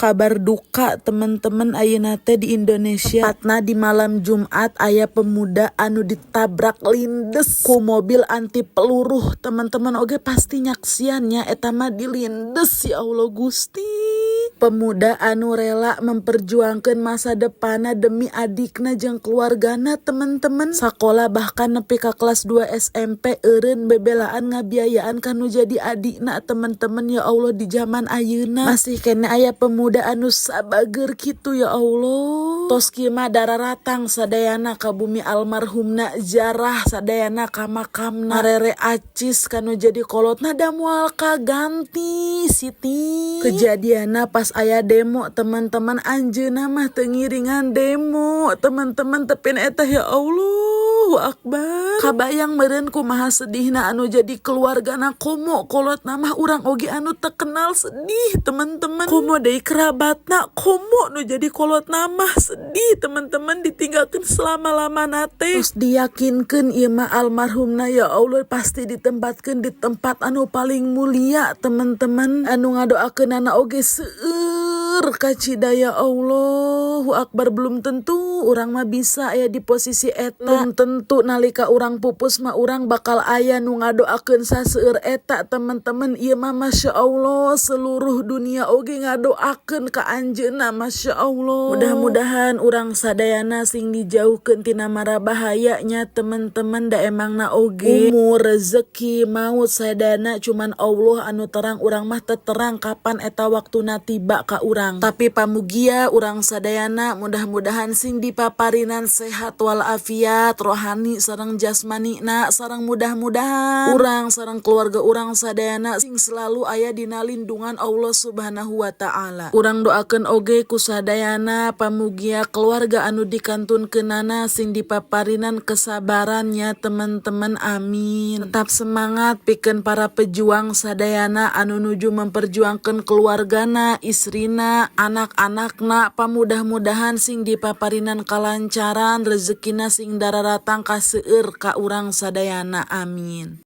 Kabar duka, teman-teman, ayeuna teh di Indonesia. Tepatna di malam Jumat, aya pemuda anu ditabrak lindes ku mobil anti peluru. Teman-teman oge pasti nyaksian nya, eta mah dilindes. Ya Allah Gusti, pemuda anu rela memperjuangkan masa depanna demi adikna jeung keluargana, teman-teman. Sakola bahkan nepi ka kelas 2 SMP eureun bebelaan ngabiayaan kanu jadi adikna, teman-teman. Ya Allah, di zaman ayeuna masih keneh aya pemuda anu sabager kitu. Ya Allah, tos kieu mah dararatang sadayana ka bumi almarhumna, jarah sadayana ka makamna, marere acis kanu jadi kolotna, da moal kaganti. Siti, kejadianna pas aya demo, teman-teman. Anjeunna mah teu ngiringan demo, teman-teman, tapi eta, ya Allahu Akbar, kabayang meureun kumaha sedihna anu jadi keluargana. Komo kolotna mah, urang oge anu terkenal sedih, teman-teman. Komo deui kerabatna, komo nu jadi kolotna mah sedih, teman-teman, ditinggalkan selama-lamana teh. Terus diyakinkan ieu mah almarhumna, ya Allah, pasti ditempatkan di tempat anu paling mulia, teman-teman. Anu ngadoakeunana oge seueur kacida. Ya Allahu Akbar, belum tentu urang mah bisa aya di posisi eta. Belum tentu nalika urang pupus mah urang bakal aya nu ngadoakeun saseueur eta, teman-teman. Ieu mah Masya Allah, seluruh dunia oge ngadoakeun ka anjeunna. Masya Allah, mudah-mudahan urang sadayana sing dijauhkeun tina mara bahayanya, teman-teman. Da emangna oge umur, rezeki, maut, sadayana cuman Allah anu terang. Urang mah teu terang kapan eta waktuna tiba ka urang, tapi pamugia urang sadayana mudah-mudahan sing dipaparinan sehat walafiat, rohani sareng jasmani na, sareng mudah-mudahan urang sareng keluarga urang sadayana sing selalu aya dina lindungan Allah Subhanahu wa Ta'ala. Urang doakeun oge ku sadayana, pamugia keluarga anu dikantunkeunana sing dipaparinan kesabarannya, teman-teman. Amin. Tetap semangat pikeun para pejuang sadayana anu nuju memperjuangkan keluargana, istrina, anak-anakna. Pamudah-mudahan sing dipaparinan kalancaran, rezekina sing dararatang kaseueur ka urang sadayana. Amin.